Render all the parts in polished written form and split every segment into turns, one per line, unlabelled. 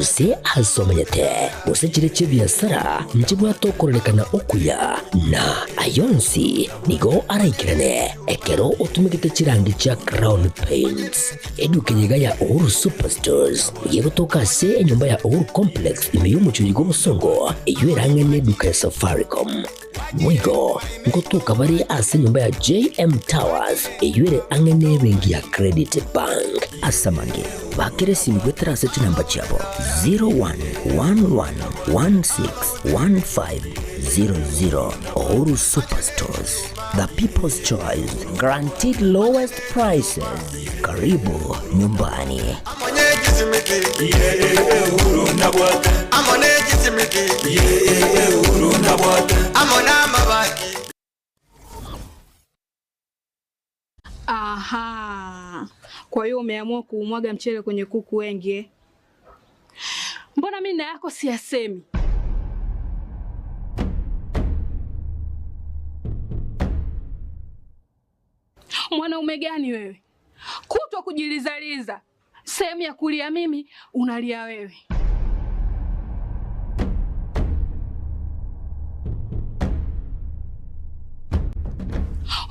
Gose ase omenyete, gose chire chi'ebiasara nchibwate okororekana okuya, na ayonsi nigo araikerane ekero otumegete chirangi chia Crown Paints. Eduka eye iga ya Uhuru Superstores nigo egotoka ase enyomba ya Uhuru Complex ime y'omochie bw'obosongo, eyio erang'e neduka ya Safaricom. Boigo ngotoka bare ase enyomba ya JM Towers eyio ere ang'e nebenki ya Credit Bank. Ase amange, bakera esimi goetera ase chinamba chiabo 0111161500. Uhuru Superstores, the people's choice, guaranteed lowest prices. Karibu nyumbani.
Aha. Kwa hiyo umeamua kuumwaga mchele kwenye kuku wengi eh? Mbona mimi na yako siyasemi? Mwanaume gani wewe? Kutwa kujilizaliza. Sehemu ya kulia mimi unalia wewe.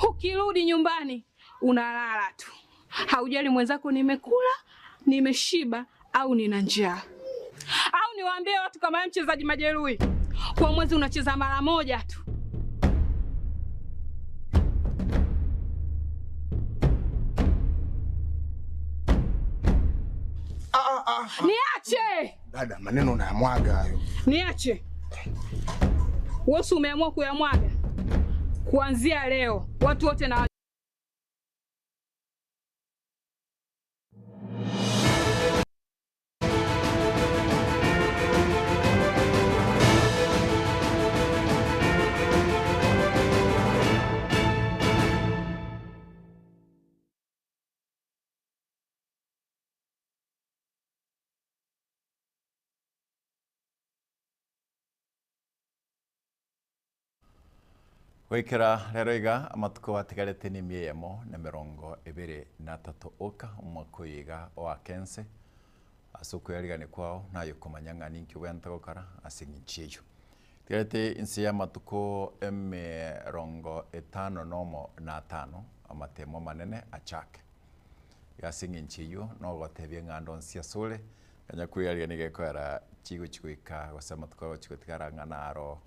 Ukirudi nyumbani unalala tu. Haujali mwenzako nimekula, nimeshiba au nina njaa. Au niwaambie watu kama wewe mchezaji majeruhi, kwa mwezi unacheza mara moja tu. Niache!
Dada, maneno unayamwaga hayo.
Niache. Wewe umeamua kuyamwaga. Kuanzia leo watu wote na
Gwikira rero iga amatuko atigarete ni miemo na 23 oka omwaka oyo wa kense ase okoyarigani kwao nayo komanya ng'a ninki obwente gokora ase eng'encho eyo. Tigarete inse ya amatuko 51 amatemo manene achake. Iga ase eng'encho eyo nogotebia ng'a ando nsi asore kanya koyarigani gekoera chigo chigoika gose amatuko agochigotigara ng'a naro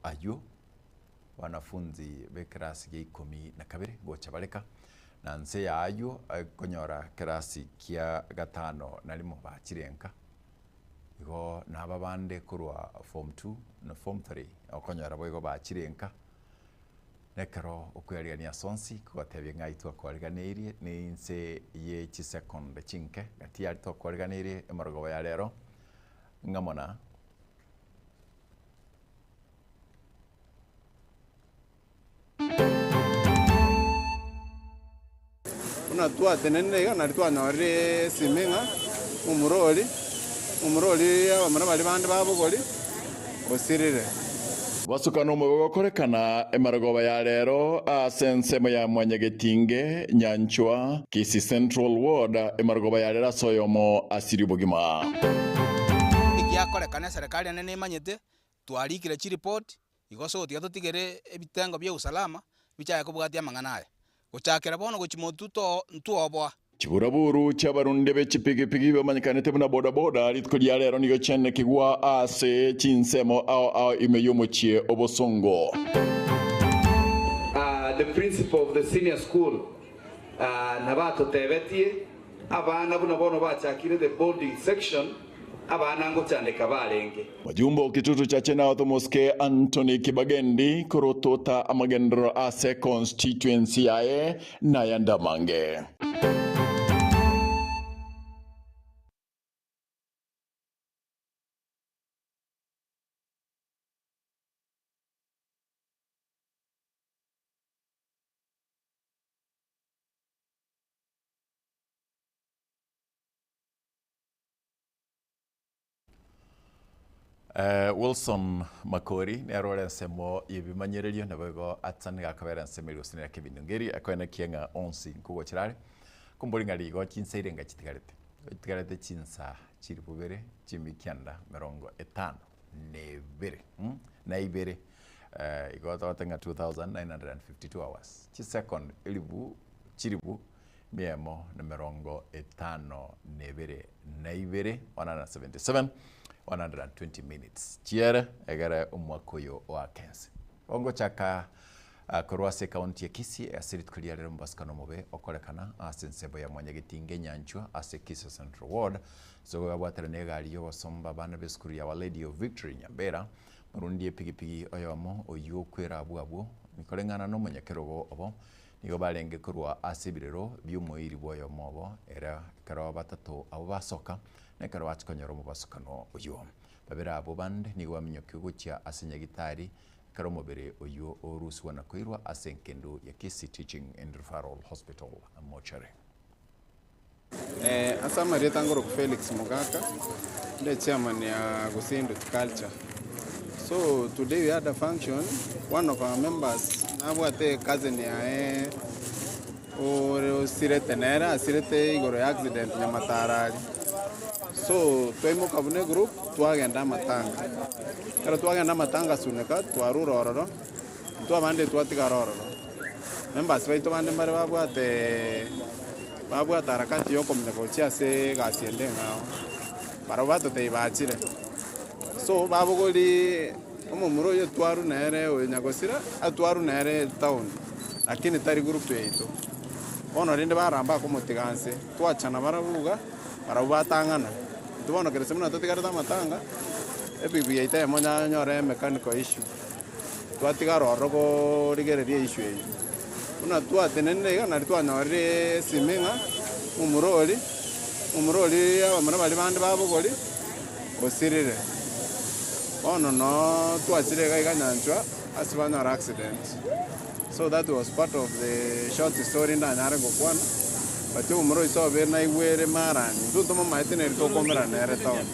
ayo wanafunzi be kirasi gia 12 gocha bareka na nse yayo konyora kirasi kia 5 bachirenka igo naba bande kurwa form 2 na form 3 okonyora boigo bachirenka nekero okuyarigania sonsi kugatebia ng'a itwa kwariganeirie ni nse ye chisekonde chinke gati yari twakwariganeirie emorogoba ya rero ng'amona
Una tua tenene na tua nore simenga umurori umurori abamara bali bande babogori osirire
Basukano mugokorekana emarogoba ya rero ase ya Mwanyagetinge Nyanchwa Kisii Central Ward emarogoba ya rero soyomo asiri bogima
ikiakorekana serikali nene imanyete twarikire chi report igoso tiga tutigere ebitengo bya usalama bichaya kubwatia mang'ana aya gochakera bono gochimotuto ntuoboa
Chiburaburu chabarunde bechipigipigi bamanyikanete buna bodaboda rituko rya rero nigo chene kigwa ase chinsemo ao ao imeyomochie obosongo.
The principal of the senior school nabato tebetie abana buna bono bachakire the boarding section abana ngochandeka barenge.
Wajumbe kitutu cha Chenauth Mosque Anthony Kibagendi kurotota amagendero ase constituency yae na yandamange.
Wilson Makori nerore nsemo yebimanyererio nabego atsani gakabera nsemo rusinira Kevin Ngeri akoena kienga onsi nkugo chirare kumbori ngari go chinsa irenga chitigarete chitigarete chinsa chiribubere chimikianda mirongo etano nebere na ibere igototenga 2952 hours chisecond elibu chiribu miemo na mirongo etano nebere na ibere 177 120 minutes chiere egere omwaka oyo wa kense ongo chaka korwase county ya Kisii asirit kuliarero mbaskano mobe okorekana ase ensebo ya Mwanyagetinge Nyanchwa ase Kisii Central Ward so gabwatera negari yo basomba bana beskuru ya Lady of Victory Nyambera murundi epigipigi oyomo oyo kwera abwo nikorengana no munyakerogo obo nigo barenge kurwa ase birero by'omoiri bwoyomo obo era kero batatu abo basoka nekero bachikonyora omobasukano oyo babera abo bande nigo bamenyoki gochia ase nyagitari karomobere oyo oruswa na koirwa ase enkendo ya Kisii Teaching and Referral Hospital mortuary.
Asama Tangoro Felix Mugaka, the chairman ya Gusii Culture. So today we had a function. One of our members nabwate cousin ya ore sirete nera sirete igoro ya accident nyamatarari. So twaimuka bune group twagenda matanga. Kero twagenda matanga suneka twarura ororo twabande twatigara ororo. Members baitu bande mbare babwate babwate harakati yokomenya gochia ase egasi ende ng'ao baro batotei. So babogori omomuro oyo twaru nere oyo nyagosira atwaru nere town lakini tari group yaito bono rinde baramba komotiga nse twachana barabuga barabu batang'ana tubona kerese muna totigarete amatanga ebibi yaito emo nyanyore mechanical issue twatigara ororo korigereria issue eyo buna twatenenire iga nari twanyorire esime ng'a omorori omorori abamura bari bande babogori osirire bono no twachire iga iga Nyanchwa ase banyora accident. So that was part of the short story ndanyare gokwana but omorori sobe naigwere marani ntutomomaete neri tokomera nere town.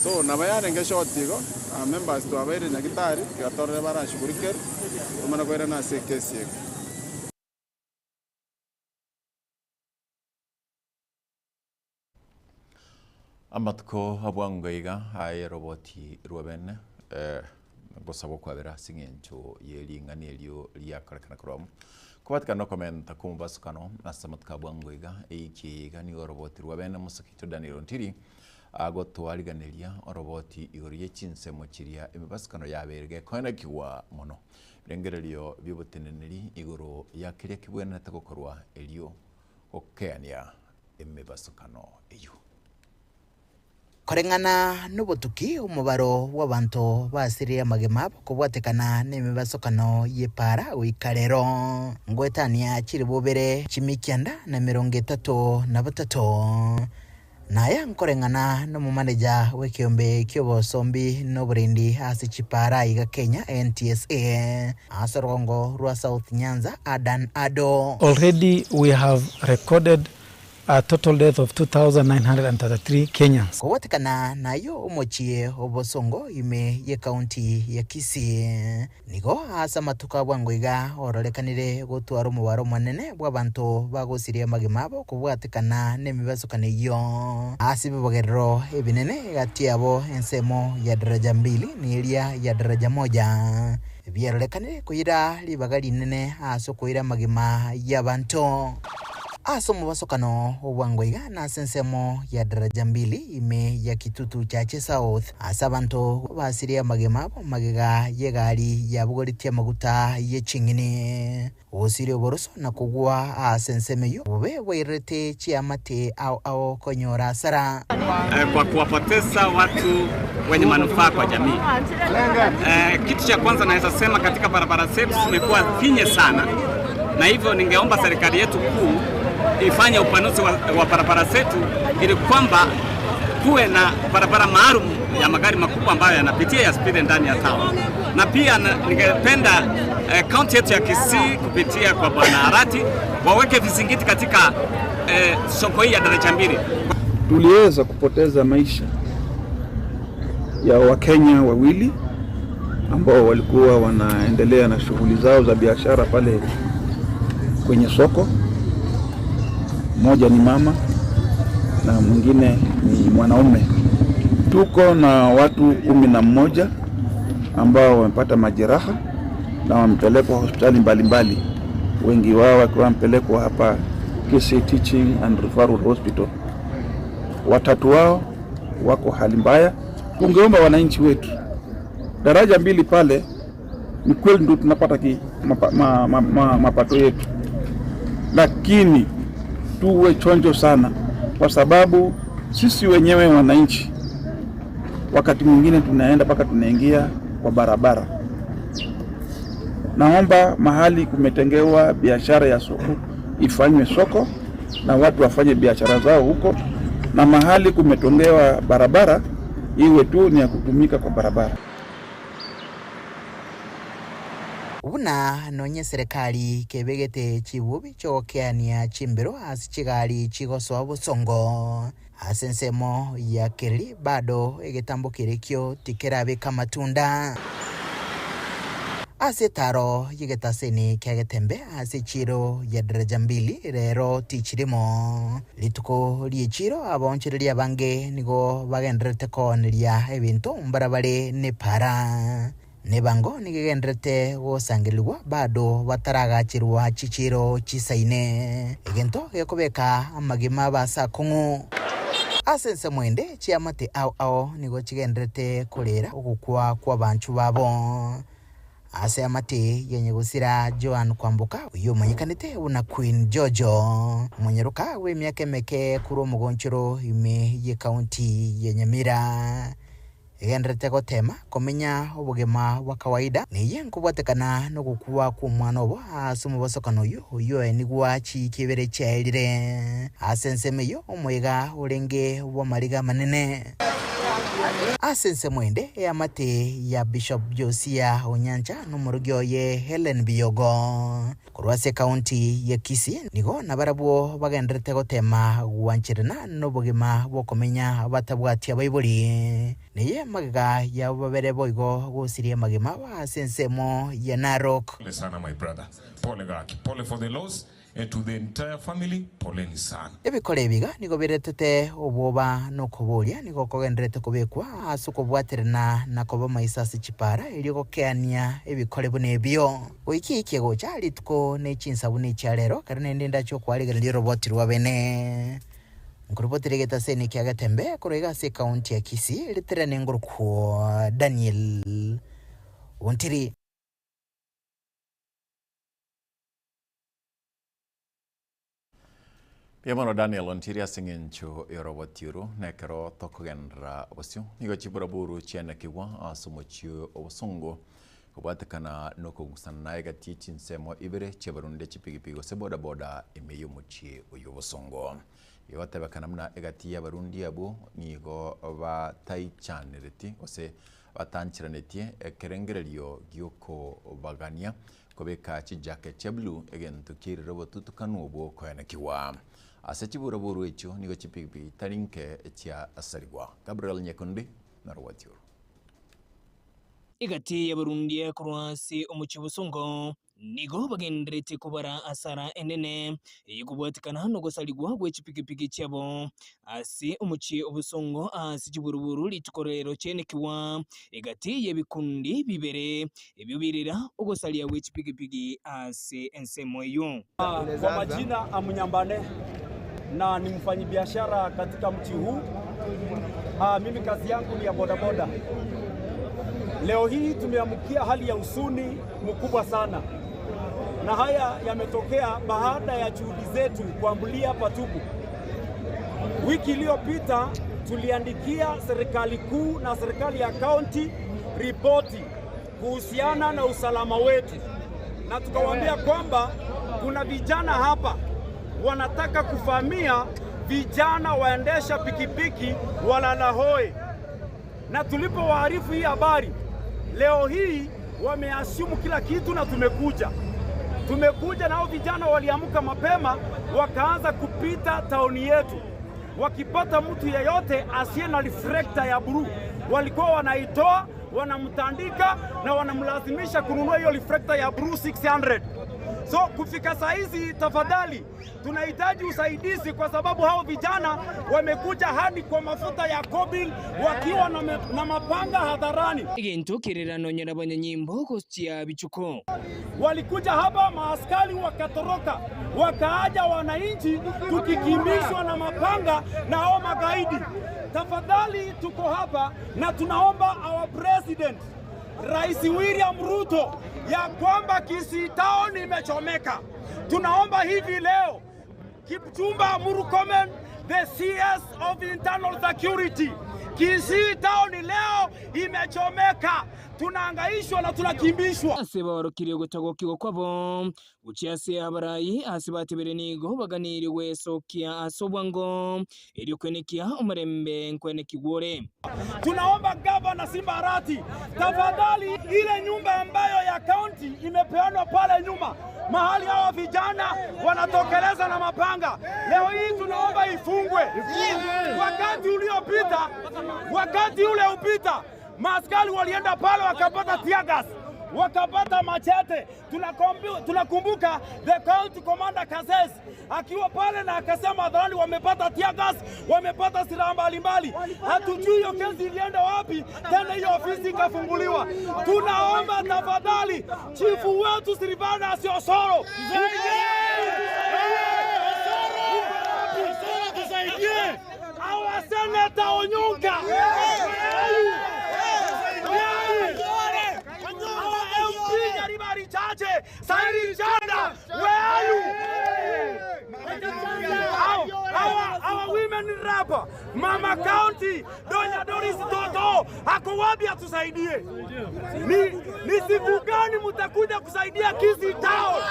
So nabo yarenge short igo members twabaire nyagitari tigatorere barashugurikere tomana koira nase ekesi eke.
Amatko abwangoiga aye roboti rwabene gosabo kwabera sing'encho yering'ani erio riakorekana korwamo kubatika no komenta kumubasukano nasamatka abwangoiga eikiiga nigo roboti rwabene musakito Daniel Ntiri agotwariganeria oroboti igoro yechinsemo chiria emibasukano yaberege koenekiwa mono birengererio byobuteneneri igoro yakiria kibwenete gokorwa erio gokeania emibasukano eyo.
Koreng'ana n'obotuki omubaro bw'abantu basire amagema kobwatekana n'emibasukano yepara goikarero ngwetania chiri bubere chimikianda na mirongo etatu na batatu naya nkoreng'ana n'omumaneja w'ekiombe ky'obosombi n'oburindi ase chipara iga Kenya NTSA ase orugongo rwa South Nyanza Adan Ado.
Already we have recorded a total death of 2,933 Kenyans.
Kowatikana nayo omochie obosongo ime ye county ya Kisii nigo asa matuka bwangoiga ororekanire gotwara omubaro monene bw'abantu bagosirie amagima abo kobwatikana n'emibasukano eyo ase ebibogerero ebinene gati yabo ensemo ya daraja mbili neria ya daraja moja bierorekanire koira ribaga rinene ase okoira amagima y'abantu. Aso mubasukano obwangoiga na sensemo ya daraja mbili ime ya Kitutu Chache South asa bantu basiria magema magega yegari yabugoritia maguta yechingini osire oboroso na kugwa asenseme yo bube bwairete chiamate au au konyora sara
kwa kuwapoteza watu wenye manufaa kwa jamii. Kitu cha kwanza naweza sema katika barabara zetu zimekuwa finye sana, na hivyo ningeomba serikali yetu kuu ifanye upanuzi wa barabara zetu ili kwamba kuwe na barabara maalum ya magari makubwa ambayo yanapitia yasipite ndani ya town. Na pia ningependa county yetu ya Kisii kupitia kwa Bwana Arati waweke vizingiti katika soko hii ya daraja mbili.
Tuliweza kupoteza maisha ya Wakenya wawili ambao walikuwa wanaendelea na shughuli zao za biashara pale kwenye soko. Mmoja ni mama na mwingine ni mwanaume. Tuko na watu 11 ambao wamepata majeraha na wamepelekwa hospitali mbalimbali, wengi wao wakiwa wamepelekwa hapa Kisii Teaching and Referral Hospital. 3 wao wako hali mbaya. Tungeomba wananchi wetu, daraja 2 pale ni kweli ndio tunapata mapato yetu, lakini tuwe chonjo sana, kwa sababu sisi wenyewe wananchi wakati mwingine tunaenda mpaka tunaingia kwa barabara. Naomba mahali kumetengewa biashara ya soko ifanywe soko na watu wafanye biashara zao huko, na mahali kumetengewa barabara iwe tu ni ya kutumika kwa barabara.
Buna nonye serikali kebegete chibubi chokeania chimbero ase chigali chigosoa bosongo ase ensemo ya keri bado egetambo kerekio tikerabeka matunda ase taro yegetaseni kia getembe ase chiro ya daraja 2 rero tichirimo lituko lie chiro abonchereria bange nigo bagenderete kooneria ebinto mbarabare ne para nebango nigegenderete gosangeligwa bado bataragachirwa chichiro chisaine egento gekobeka amagima basakong'u ase mwende chiamate ao ao nigo chigenderete korera ogokwa kwa banchu babo ase amate yenye gusira Joan Kwamboka uyo manyikanite una Queen Jojo munyeruka we myaka meke kuro mugonchero ime ye county ya Nyamira egenderete gotema komenya obogima bwa kawaida niye nkubwatekana nogukua kwa mwana obo ase omobosokano oyo oyo enigwa chikibere chaerire ase ensemo eyo omwega orenge bwamariga manene ase ensemo ende eamate ya Bishop Josia Onyancha nomorugi oye Helen Biyogo korwa ase county ya Kisii nigo nabarabwo bagenderete gotema gwancherana nobogima bwokomenya batabwatia baibori niye magega ya babere boigo gosirie magima ase ensemo ya Narok.
Pole sana my brother. Pole gaki. Pole for the loss and to the entire family, poleni sana.
Ebikore ebiga nigo biretete obwoba nokoboria nigo kogenderete kobekwa ase okobwaterana na koba maisa ase chipara erio gokeania ebikore buna ebio goiki ekegocha rituko ne chinsabu ne chiarero kare nende ndacho kwarigereria roboti rwa bene nkurubotire getaseni kia getembe koroiga ase county ya Kisii riterane ngorokwo Daniel Ontiri.
Piamano Daniel Ontiri ase eng'encho yoroboti oro nekero tokogenderera bosio nigo chiburaburu chianekiwa ase omochie obosongo kobwatekana nokogusana naye gati chinsemo ibere chiabarunde chipigipigi gose bodaboda ime y'omochie oyo obosongo igatebekana muna egati y'abarundi abo nigo bataichanereti gose batancheranetie ekerengererio giokobagania kobeka chijacket chia blue egento kirire obotutukanu obwo koenekiwa ase chiburaburu echio nigo chipigipigi tarinke chia asarigwa. Gabriel Nyakundi na roboti oro.
Egati y'abarundi korwa ase omochie obosongo nigo bagenderete kobara asara enene eyekobwatekana nogosarigwa gwe chipigipigi chiabo ase omochie obosongo ase chiburuburu rituko rero chenekiwa egati y'ebikundi bibere ebyo birira ogosaria gwe chipigipigi ase ensemo eyo.
Kwa majina Amunyambane na ni mfanyibiashara katika mji huu. Mimi kazi yangu ni ya bodaboda. Leo hii tumeamkia hali ya huzuni mkubwa sana, na haya yametokea baada ya juhudi zetu kuambulia patupu. Wiki iliyopita tuliandikia serikali kuu na serikali ya kaunti ripoti kuhusiana na usalama wetu, na tukawaambia kwamba kuna vijana hapa wanataka kufamia vijana waendesha pikipiki walalahoe. Na tulipowaarifu hii habari, leo hii wameassume kila kitu na tumekuja nao vijana waliamka mapema wakaanza kupita tauni yetu. Wakipata mtu yeyote asiye na reflector ya blue, walikuwa wanaitoa, wanamtandika na wanamlazimisha kununua hiyo reflector ya blue 600. So kufika saa hizi, tafadhali tunahitaji usaidizi, kwa sababu hao vijana wamekuja hadi kwa mafuta ya Kobil wakiwa na mapanga hadharani.
Eginto kirerano nyarabanyanyimbo kusia bichuko.
Walikuja hapa maaskari wakatoroka, wakaaja wananchi tukikimbishwa na mapanga na hao magaidi. Tafadhali tuko hapa na tunaomba our president Rais William Ruto ya kwamba Kisii Town imechomeka. Tunaomba hivi leo Kipchumba Murkomen, the CS of Internal Security, Kisii Town leo imechomeka. Tunahangaishwa na tunakimbishwa.
Ase bawarukiriye gutagokirwa kwabo uchiase abarayi asibatebere nigo baganiriwe sokia asobwango iri kwenekia umurembe nkwenekigwore.
Tunaomba Gavana Simba Arati, tafadhali ile nyumba ambayo ya county imepeanwa pale nyuma mahali hawa vijana wanatokeleza na mapanga, leo hii tunaomba ifungwe. Wakati uliopita, wakati ule upita, maaskari walienda pale wakapata tear gas, wakapata machete. Tunakumbuka the county commander Kazes akiwa pale na akasema hadharani wamepata tear gas, wamepata silaha mbalimbali. Hatujui hiyo kesi ilienda wapi, tena hiyo ofisi ikafunguliwa. Tunaomba tafadhali chifu wetu Silvana Osoro, tusaidie. Our senator Onyonka, Sairi Chanda, where are you? Our women rapper, Mama County, Doña Doris Toto, ako wapi atusaidie? Ni siku gani mtakuja kusaidia Kisii Town?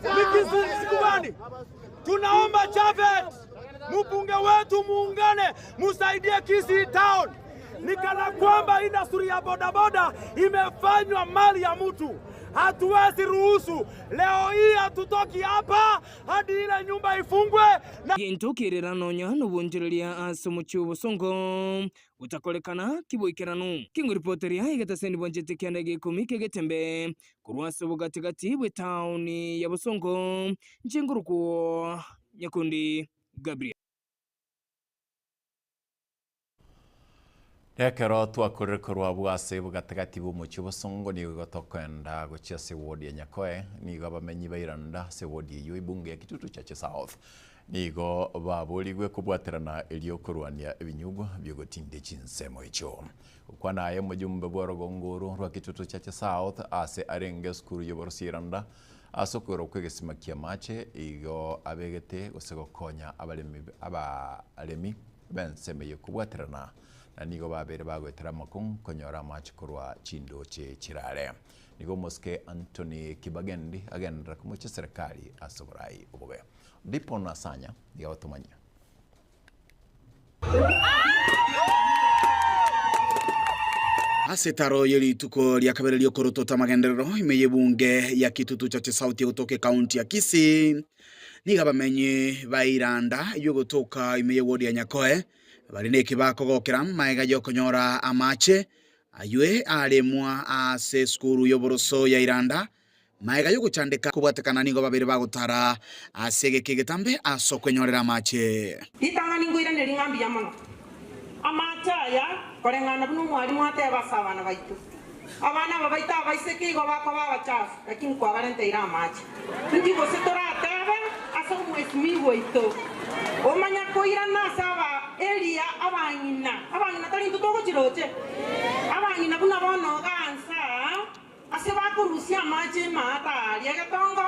Ni siku gani? Tunaomba Chavet, mbunge wetu, muungane, musaidie Kisii Town. Ni kana kwamba industry ya bodaboda imefanywa mali ya mtu. Hatuwezi ruhusu. Leo hii hatutoki hapa hadi ile nyumba ifungwe.
Na gintu kirerano nyano bunjiria asomuchi ubusongo utakolekana kiboikerano kingu reporter igatasendi bonjete kianda gikumi kegetembe kurwasa bugatigati bwe town ya Busongo njinguruko Nyakundi Gabriel.
Ekero twakorere korwa bwase bugatigati bw'omuchi Busongo nigo tokwenda gochia se ward ya Nyakoe nigo abamenyi bairanda se ward eyo ibunge ya Kitutu Chache South nigo baboligwe kubwaterana eriokorwania ebinyugwa byogotinde chinsemo icho okwana aye mujumbe bwa rwa Kitutu Chache South ase arenge skuru yoborosiranda asokoro kwegesima kia mache igo abegete gose gokonya abalemi benseme yokubwaterana na nigo babere bagwetera makung konyora machi korwa chindoche chirare nigo Moske Anthony Kibagendi agendera kumuche serikali asoborai obobe ndipo nasanya digabatumanya.
Asetaro yelituko lya kabere lyokoroto magenderero imeye bunge ya Kitutu Chache South utoke county ya Kisii niga bamenye bairanda yogotoka imeye ward ya Nyakoe barineke bakogokera maega yokonyora amache aywe alemwa ase skuru yoboroso ya Iranda maega yoguchandeka kubwatekana nigo babere bagotara asege kegetambe asokwenyorera amache
itanga ninguira nelingambi yamono amache aya korengana buno mwalimu ateba sabana baitu abana babaita abaiseke igo bakoba abachafu lakini kwa barenteira amache ndigo setoratebe ase omwesimiwa ito omanya koirana saba elia abangina tali ntutogo chiroche abangina buna bono gansa ase bakurusia amache maata lia gatongo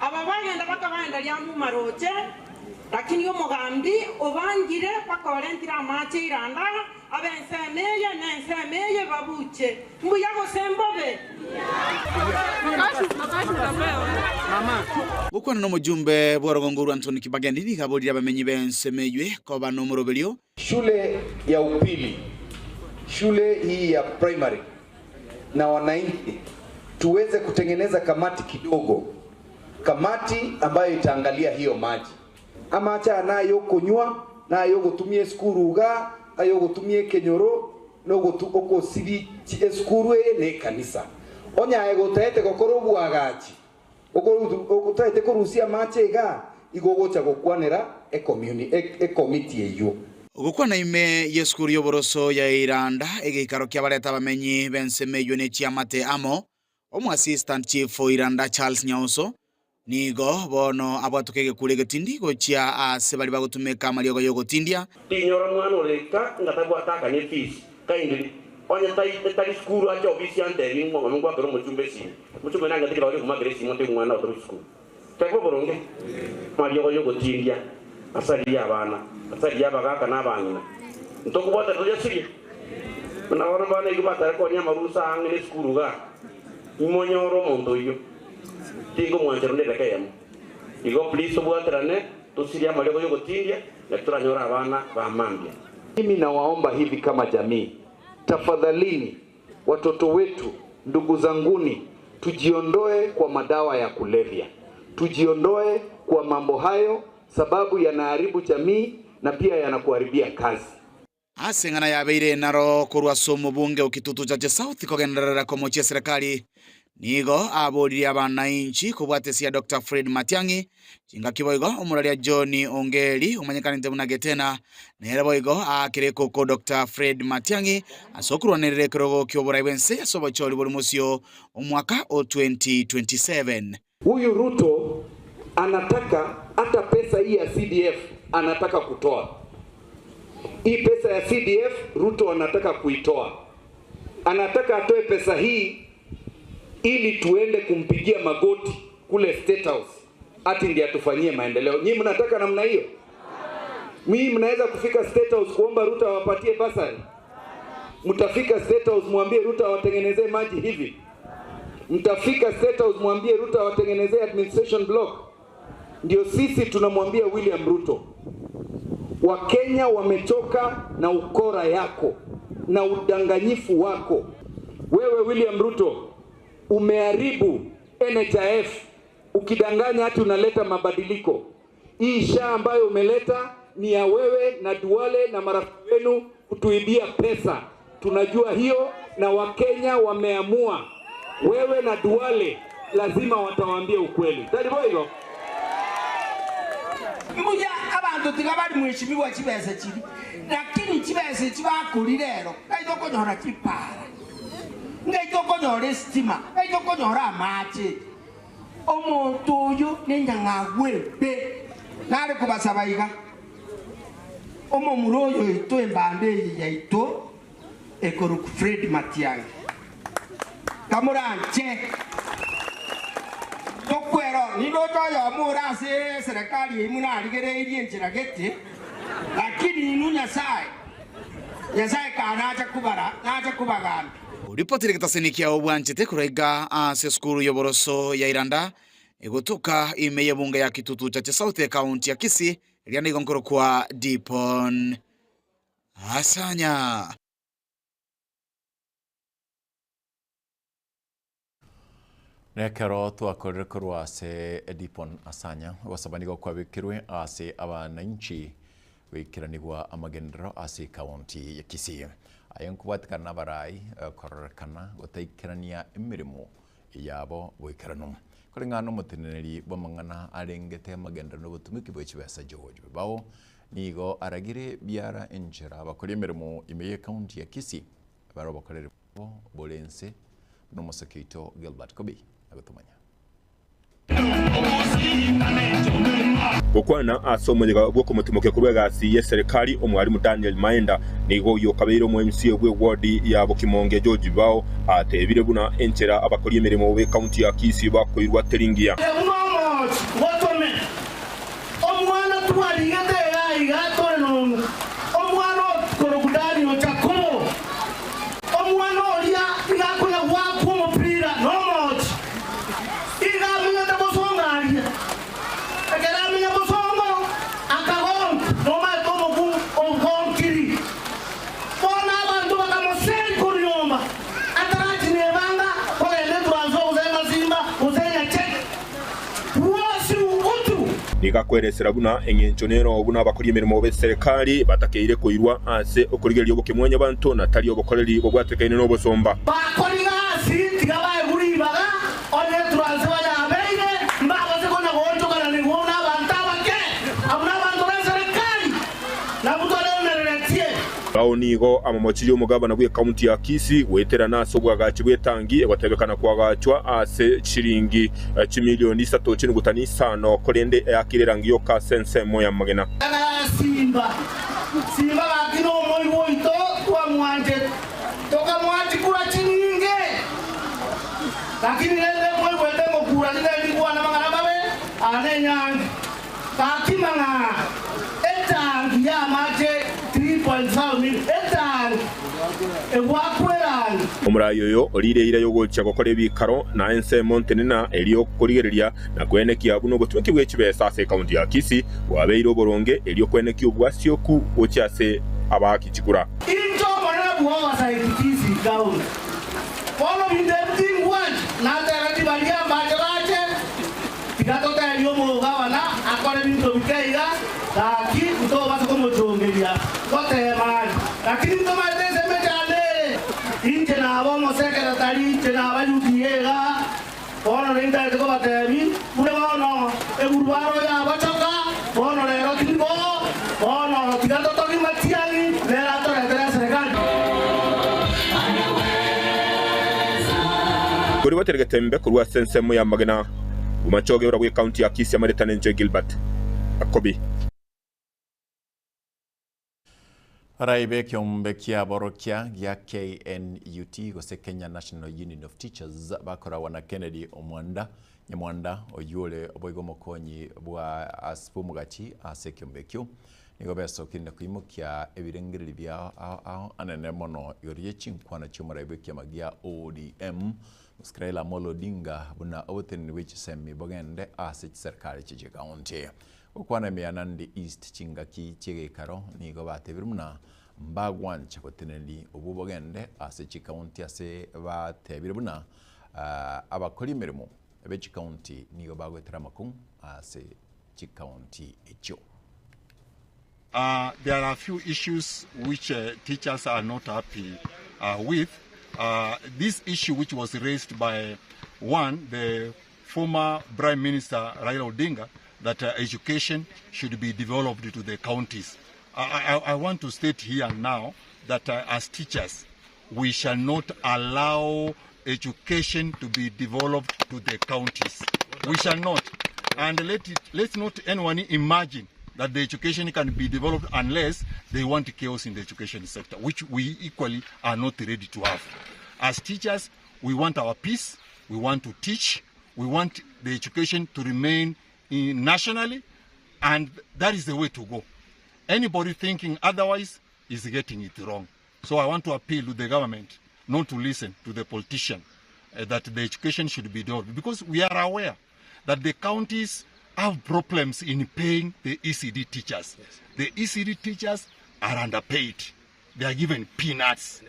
aba bagenda bakabanda lia mu maroche lakini omugambi obangire bakorentira amache iranda abensemeye nensemeye babuche mbuya gosembobe.
Gukwana no mujumbe bwa Anthony Kibagendi nikabolira bamenyi bensemeywe ko bano murobelio.
Shule ya upili, shule hii ya primary na wananchi tuweze kutengeneza kamati kidogo, kamati ambayo itaangalia hiyo maji ama acha nayo kunywa nayo gutumie skuruga ayo gutumie kenyoro no gutu okosibi skuru ne kanisa onya egotete gokoro bwagachi Okotaete korusia mache iga igogocha gokwanera ekomiti eyo.
Gukwana ime yesukuru yoboroso ya Iranda egeikaro kia bareta bamenyi bensemeyo ne chiamate amo omu assistant chief Iranda Charles Nyauso nigo bono abwatuke gekure getindi gochia ase bali bagotumeka amariogo yogotindia
tinyora mwana oreka ngatabwataka ne fees kaindi onye tali skuru acha ofisi ande bingo ngwa kero muchumbe si muchumbe nanga tikira ori kumagere si monte mwana otro skuru tekwo boronge mariogo yogotindia asali abana asali abagaka nabangina ntokubwata toja siri na wana bana ikubata ko nyama rusa angene skuru ga imonyoro mondo iyo tingo mwanjero ndeka yamo igo please obwaterane tusiria mariogo yogotindia na turanyora abana ba mambia.
Mimi nawaomba hivi kama jamii, tafadhalini watoto wetu, ndugu zanguni, tujiondoe kwa madawa ya kulevya, tujiondoe kwa mambo hayo, sababu yanaharibu jamii na pia yanakuharibia kazi.
Asengana yabeire naro korwa somo bunge okitutu cha South kogenderera komochia serikali nigo aboririe abananchi kobwatesia Dr. Fred Matiang'i chinga kiboigo omuraria John Ongeri omanyekanite buna getena nere boigo akire koko Dr. Fred Matiang'i asokurwanerere kirogo kyoborai bwense asobochori bori musio omwaka o 2027.
Huyu Ruto anataka hata pesa hii ya CDF anataka kutoa. Hii pesa ya CDF Ruto anataka kuitoa. Anataka atoe pesa hii ili tuende kumpigia magoti kule State House ati ndiye atufanyie maendeleo. Nyinyi mnataka namna hiyo? Mimi mnaweza kufika State House kuomba Ruto awapatie basari? Mtafika State House mwambie Ruto awatengenezee maji hivi? Mtafika State House mwambie Ruto awatengenezee administration block? Ndio sisi tunamwambia William Ruto, Wakenya wamechoka na ukora yako na udanganyifu wako. Wewe William Ruto umeharibu NHIF ukidanganya hati unaleta mabadiliko. Hii SHA ambayo umeleta ni ya wewe na Duale na marafiki wenu kutuibia pesa. Tunajua hiyo na Wakenya wameamua. Wewe na Duale lazima watawaambia ukweli. Taribo.
Mbuya abantu tigabali mheshimiwa chibesa chiri lakini chibesa chibakulirero kaitokonyora chipara ngaitokonyora stima kaitokonyora amache omuntu uyu nenyang'agwe nare kubasaba iga omomuro oyo ito embande eye yaito ekoru Fred Matiang'i kamuranche tokwero nilotoyo murase serikali imunarigereirie njira gete lakini inu Nyasaye Nyasaye kanacha kubara nacha kubagamba.
Ripoti rikitasenikia obwanchete kuraiga ase skuru yoboroso ya Iranda egotoka ime bunge ya Kitutu cha South County ya Kisii rianigo nkoro kwa Dipon Asanya.
Nekero twakorere korwa ase Dipon Asanya gwasabanigo kwabikirwe ase abananchi wikiranigwa amagendero ase county ya Kisii. Ayo nkubatikana abarai kororekana gotaikerania emirimo yabo bwikerano kulingana n'omuteneneri bw'amang'ana arengete amagendero n'obutumiki bw'ekibesa George Bao nigo aragire biara enchera bakora emirimo ime ye county ya Kisii baro bakorere bo bolense n'omusekito Gilbert Kobi agotumanya.
Gukwana asomonyega bwoko mutimoke kurwegasi ye serikali omwalimu Daniel Maenda nigo yokabeire mu MC bwe ward ya Bokimonge George Bao atebire buna enchera abakori emirimo be county ya Kisii bakoirwa teringia
omwana twarigete iga tore omwana korokudani ochakomo omwana oria igakoya gwakwo omupira nomochi igamenyete bosongaria ekeramenya bosongo akagonka nomaete omoku ogonkiri bona abanto bakamoseri koriomba atarakine ebanga kogenda eturanso gose masimba gose nyacheke wosi utu
nikakweresera buna eng'encho nero buna abakori emirimo be serikali batakeire koirwa ase okorigereria obokemwenya banto natari obokoreri bobwatekaine n'obosomba
bakori gasi tiga baeguri ibaga onye turanse bayabeire
nigo amamochiri omugabana bwe county ya Kisii gweterana ase obwagachi bwetangi egotebekana kwagachwa ase chiringi chimilioni 3.5 korende yakirerangi yoka sensemo ya magena.
Simba Simba bakino moyo ito kwa mwanje toka mwanji kura chininge lakini lele moyo wende mokura lile likuwa na mangana babe anenyangi kakimanga etangi ya mache 3.5 million etangi ewakwera.
Omurayi oyo orireire yogocha gokora ebikaro na ense Montenena erio korigereria na kwenekia buno obotumeki bwe chibesa ase county ya Kisii bwabeire oboronge erio kwenekia obwasioku gochia ase abakichikura.
Into mwana bwa Kisii county bono binde ngwach na terati baria baje tigatota erio mugabana akore bintu bikeiga taki kutoba sokomochongeria kotema lakini tomatese mechane inche na bomo secretary inche na bayukiega bono rinda teko batebi bune bono eburbaro ya bachoka bono lero tibo bono tigatoto kimatiangi lera toretere serikali.
Kuri bateregetembe kurwa sensemo ya magena umachoge ura county ya Kisii amaretane nje Gilbert Akobi.
Raibe kiombe kia borokia ya KNUT gose Kenya National Union of Teachers bakora wana Kennedy Omwanda Nyamwanda oyule oboigo mokonyi bwa asipumugachi ase kiombe kyo nigo beso kinda kuimukia ebirengeri bya ao anene mono yorie chinkwana chumara kia magia ODM Raila Amolo Odinga buna oten which semi bogende ase serikali chije county okwana mianandi East chingaki chigekaro nigo batebirumuna mbagwancha boteneli obu bogende ase chikaunti ase batebirumuna abakora imirimo ebe chikaunti nigo bagwetera makung ase chikaunti echo.
There are a few issues which teachers are not happy with. This issue which was raised by one, the former Prime Minister Raila Odinga, that education should be developed to the counties. I want to state here now that as teachers, we shall not allow education to be developed to the counties. We shall not. And let's not anyone imagine that the education can be developed unless they want chaos in the education sector, which we equally are not ready to have. As teachers, we want our peace, we want to teach, we want the education to remain nationally, and that is the way to go. Anybody thinking otherwise is getting it wrong. So I want to appeal to the government not to listen to the politician that the education should be developed, because we are aware that the counties have problems in paying the ECD teachers. Yes. The ECD teachers are underpaid. They are given peanuts.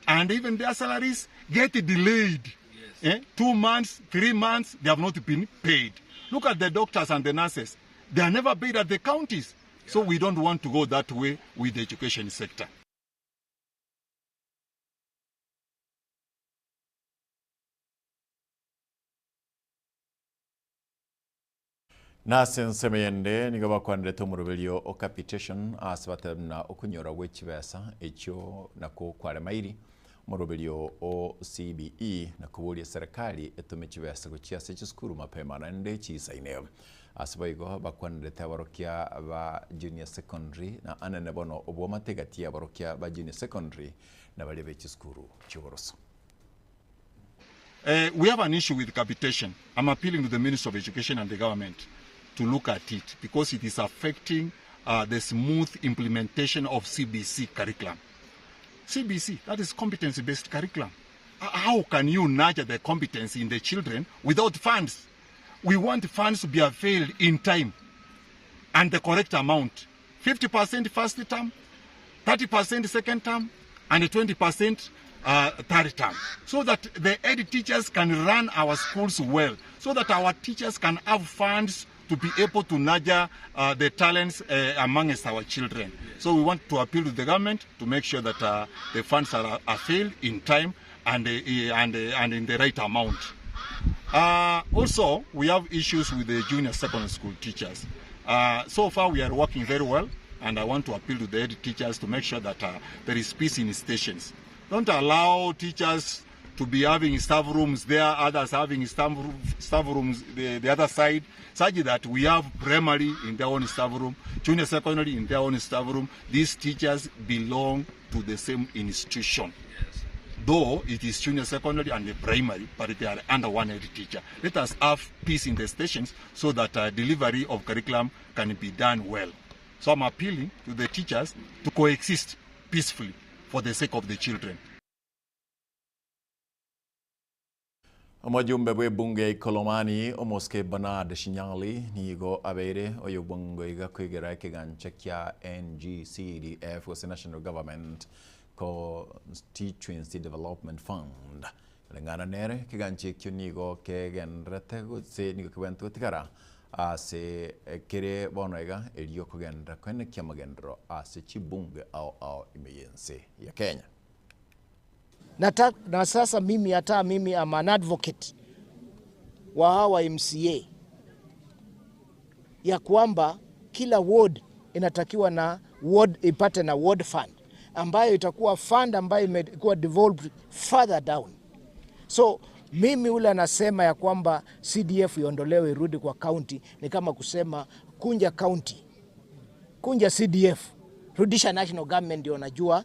And even their salaries get delayed. Yes. 2 months, 3 months, they have not been paid. Look at the doctors and the nurses. They are never paid at the counties. Yeah. So we don't want to go that way with the education sector.
Nase nsemeyende nigo bakwanirete omuruberio o capitation ase batemna okunyora gw'ekibesa ekyo nako kwaremairi omuruberio o CBE nakuburia serikali etume chibesa gochia ase chisukuru mapema naende chisaine ase baigo bakwanirete abarokia ba junior secondary na anene bono obwomategati abarokia ba junior secondary na baria b'echisukuru chioboroso.
We have an issue with capitation. I'm appealing to the Minister of Education and the government to look at it, because it is affecting the smooth implementation of CBC curriculum. CBC, that is competency-based curriculum. How can you nurture the competency in the children without funds? We want funds to be availed in time and the correct amount. 50% first term, 30% second term, and 20% third term, so that the ed teachers can run our schools well, so that our teachers can have funds to be able to nurture the talents amongst our children. So we want to appeal to the government to make sure that the funds are availed in time and in the right amount. Also, we have issues with the junior secondary school teachers. So far, we are working very well And I want to appeal to the head teachers to make sure that there is peace in stations. Don't allow teachers to be having staff rooms there, others having staff rooms the other side, such that we have primary in their own staff room, junior secondary in their own staff room. These teachers belong to the same institution. Yes. Though it is junior secondary and the primary, but they are under one head teacher. Let us have peace in the stations so that delivery of curriculum can be done well. So I'm appealing to the teachers to coexist peacefully for the sake of the children.
Omujumbe bwe bunge ya Ikolomani Omoske Bernard Shinyali nigo abeire oyo bungo iga kwigera ekigancha kya NGCDF gose National Government Constituency Development Fund. Lengana nere kigancha ekio nigo kegenderete gose nigo kibwente gotigara ase kere bono iga erio kogendera kwenekia magendero ase chibunge ao ao imeyense ya Kenya.
Na sasa mimi hata mimi am an advocate wa hawa MCA ya kwamba kila ward inatakiwa na ward ipate na ward fund ambayo itakuwa fund ambayo imekuwa devolved further down. So mimi ule anasema ya kwamba CDF iondolewe irudi kwa county ni kama kusema kunja county, kunja CDF, rudisha national government ndio najua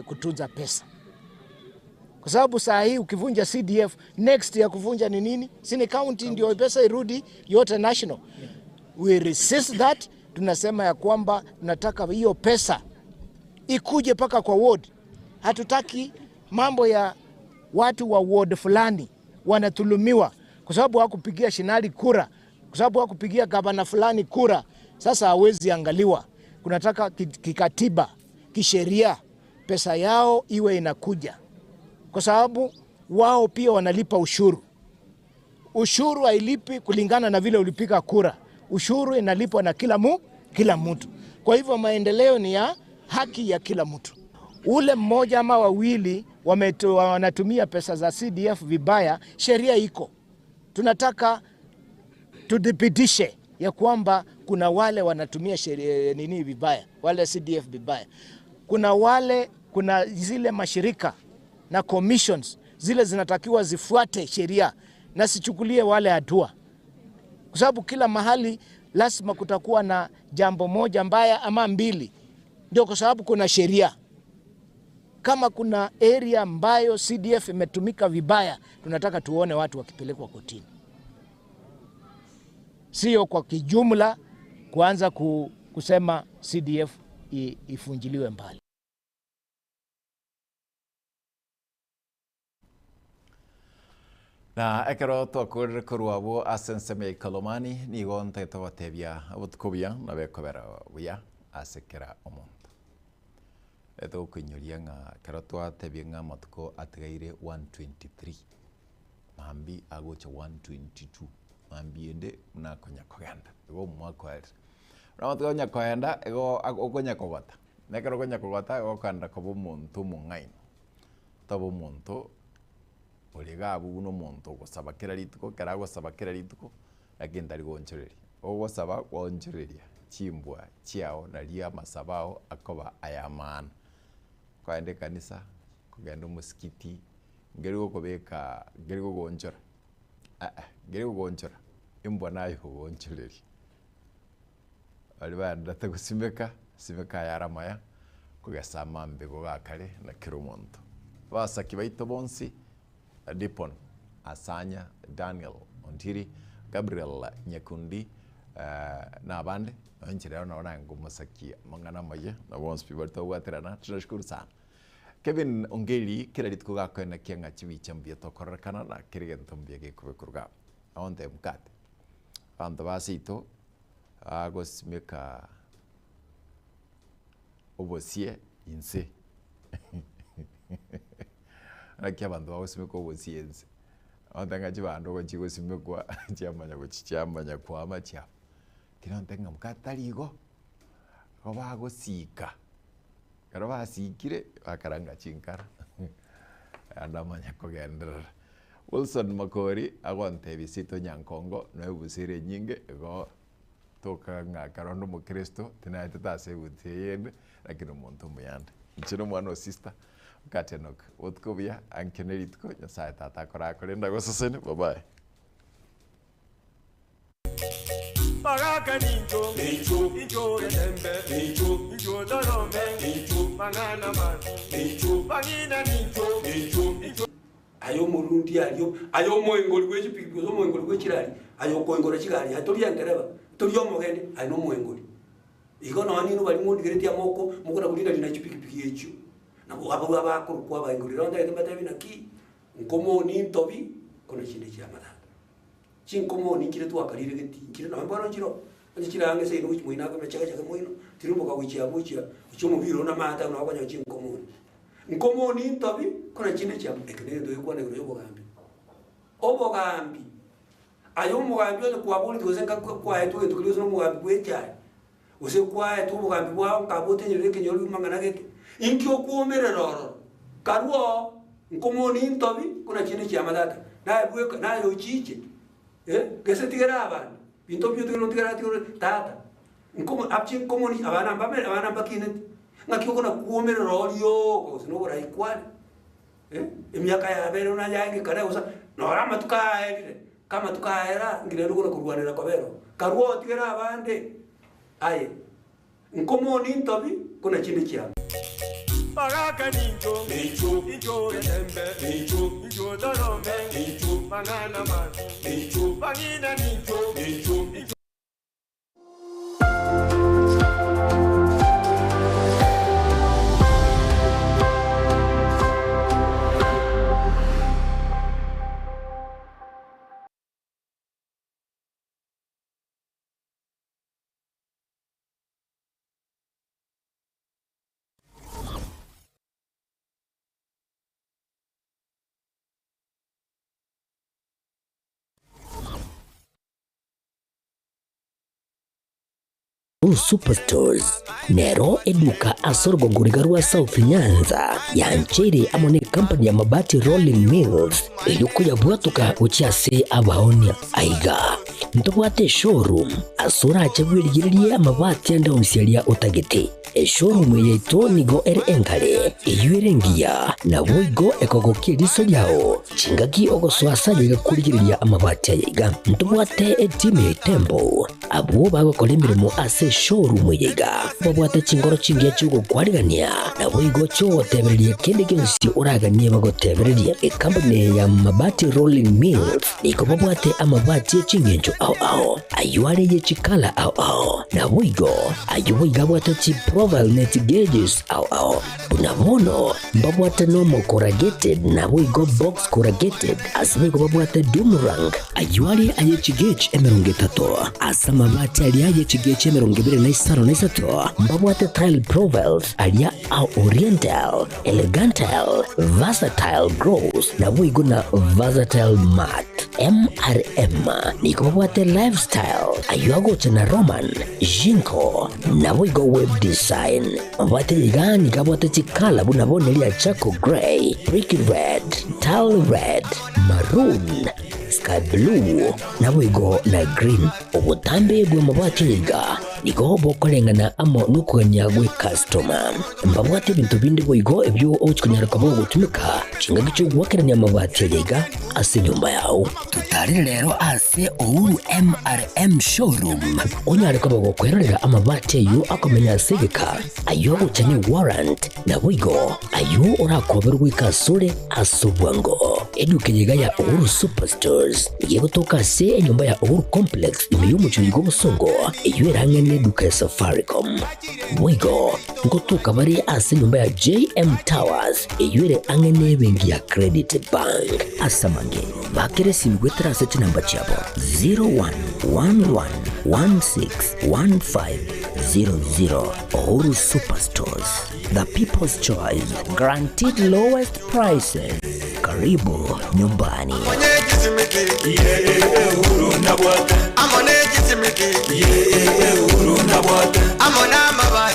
kutunza pesa. Kwa sababu saa hii ukivunja CDF, next ya kuvunja ni nini? Si ni county ndio pesa irudi yote national. Yeah. We resist that. Tunasema ya kwamba tunataka hiyo pesa ikuje paka kwa ward. Hatutaki mambo ya watu wa ward fulani wanatulumiwa kwa sababu hawakupigia Shinali kura, kwa sababu hawakupigia gavana fulani kura. Sasa hawezi angaliwa. Kunataka kikatiba, kisheria pesa yao iwe inakuja. Kwa sababu wao pia wanalipa ushuru. Ushuru hailipi kulingana na vile ulipiga kura. Ushuru inalipwa na kila mtu. Kwa hivyo maendeleo ni ya haki ya kila mtu. Ule mmoja ama wawili wanatumia pesa za CDF vibaya, sheria iko. Tunataka tudhibitishe ya kwamba kuna wale wanatumia sheria nini vibaya, wale CDF vibaya. Kuna zile mashirika na commissions zile zinatakiwa zifuate sheria na sichukulie wale hatua. Kwa sababu kila mahali lazima kutakuwa na jambo moja mbaya ama mbili. Ndio kwa sababu kuna sheria. Kama kuna area ambayo CDF imetumika vibaya, tunataka tuone watu wakipelekwa kotini. Sio kwa kijumla kuanza kusema CDF ifunjiliwe mbali.
Na ekero twakorire korwabo ase ensemo ya Ikolomani nigo ntagete gotebia obotuko buya na bekobera buya ase kera omonto. Etokoinyoria ng'a kero twatebia ng'a amatuko atigaire 123 mambi agocha 122 mambi ende nakonya kogenda igo omwaka oerire. Amatuko onya kogenda igo okonya kogota na ekero okonya kogota igo okogenda koba omonto omong'aini toba omonto origa abu no monto gosaba kera rituko kera gosaba kera rituko lakini tari gonchoreria ogosaba gonchoreria chimbwa chiao naria masabao akoba ayamana kwaende kanisa kugenda omusikiti ngeri gokobeka ngeri gogonchora ngeri gogonchora imbwa nayo gonchoreria bari baendete gosimeka simeka yaramaya kugesa amambego gakare na kera omonto basaki baito bonsi Dipon, Asanya, Daniel Ontiri, Gabriel Nyakundi, na abande nchi leo naona ngumusaki mangana maye na bonsi pibarto waterana tunashukuru sana. Kevin Ongeli kila rituko gakwe kianga chibicha mbia tokorekana na kirigento mbia gikubekurga aonde mkate ando basito agosimeka obosie inse naki abandu bagosimeka obosie inse onde chibandu gochigosimekwa chiamanya gochichiamanya kwama chia kira onde ng'a mkate tarigo igo bagosika kero basikire bakaranga chinkara andamanya kogenderera. Wilson Makori agontebia sito Nyankongo noebusire enyinge igo Toka ng'a ndo mukristo tinaete tase gutiyende lakini omonto omuyande nchino mwana o sister katenoka otkobia ankeneritko nyasaye tata akora ndagososene bye bye.
Baraka ninjo, ninjo, ninjo rembe, ninjo, ninjo dorome, ninjo banana man, ninjo banina ninjo, ninjo, ninjo.
Ayo murundi ayo, ayo moengoli kwe chipiki, ayo moengoli kwe chirali, ayo koengora chigari, atori yandereba, tori omogende, ayo no moengoli. Iko no anino bali mundi gereti amoko, mukona kulinda lina chipiki piki echo. Na abo abako kwa baengoli ronda yete na ki, nkomo ni ntobi kono chinde cha matata. Chinkomo ni kire twakarire geti kire na mbona njiro nchirange se ino muina ko mechaga chaga muino tirumbo ka wichia uchomo biro na mata na kwanya chinkomo nkomo ni ntobi kona chinde cha ekene ndo kwa negro yobogambi obogambi ayo mugambi yo kwa boli tuzenga kwa etu etu kiri no mugambi kwecha use kwa etu mugambi bwa kabote nyereke nyori mangana gete inkyo kuomereroro karuo nkomo ni ntobi kona chinde cha matata na bweka na yo chiche gese tigera abana bintu byo tigera tigera tigera tata nkomo apchi nkomo ni abana mbamere abana mbakine ngakyo kona kuomera rolio ko sino bora ikwale emyaka ya bero na yange kana usa no rama tukaerire kama tukaera ngire ruko kurwanira kobero karuo tigera abande aye nkomo ni ntobi kona chinde chia
Baraka ninjo, ninjo, ninjo rembe, ninjo, ninjo dorome, ninjo banana man, ninjo banina ninjo, ninjo, ninjo.
Superstores nero eduka asorgongoriga rwa South Nyanza yanchere amone company ya Mabati Rolling Mills eyukuya bwatuka uchiase abaonia aiga ntobwate showroom asora achabwirigirie amabati anda onsiaria otagete eshowroom yetu nigo ere enkare eyuerengia na boigo ekogokie riso lyao chingaki ogoswasa kurigiria amabati ayaiga ntobwate etime tembo abo bagokora emirimo ase showroom yaiga babwate chingoro chingia chugokwarigania na boigo chogotebereria kende gionsi oraganie bagotebereria ekampani ya Mabati Rolling Mills niko babwate amabati echingencho ao ao ayuare yechikala ao ao na boigo ayo babwate chi profile net gauges ao ao bunabono babwate normal corrugated na boigo box corrugated asiboigo babwate doomerang ayuare ayechi gauge emirongo etato asa mabati aria ayechi gauge emirongo ibere na isano na isato babwate tile profiles aria au oriental elegantal versatile gross na boigo na versatile mat MRM niko babwate lifestyle ayuagocha na Roman Jinko na boigo web design mabati igani kabwate chikala bunabonelia charcoal grey, brick red, tile red, maroon, sky blue na boigo na green. Obutambe bwe mabati iga niko bokolengana amo nukuganya gwe customer mbabwate bintu bindi boigo ebyo ochikunyara kabo gutumika chinga gicho gwakeranya mabati iga ase nyumba yao. Tutarire lero ase Uhuru MRM showroom onyare kabo gokwerera amabati ayo akomenya segeka ayo guchani warrant na boigo ayo orakoberwa ikasure asobwango eduke ya Uhuru Superstores yegotoka se enyumba ya Uhuru Complex imiyumucho gobusongo eyo duka ya Safaricom boigo ngotoka bari ase nyumba ya JM Towers eyure angene bengi ya Credit Bank asamange bakere simgwetra ase namba chabo 0111161500. Uhuru Superstores, the people's choice, guaranteed lowest prices. Karibu nyumbani.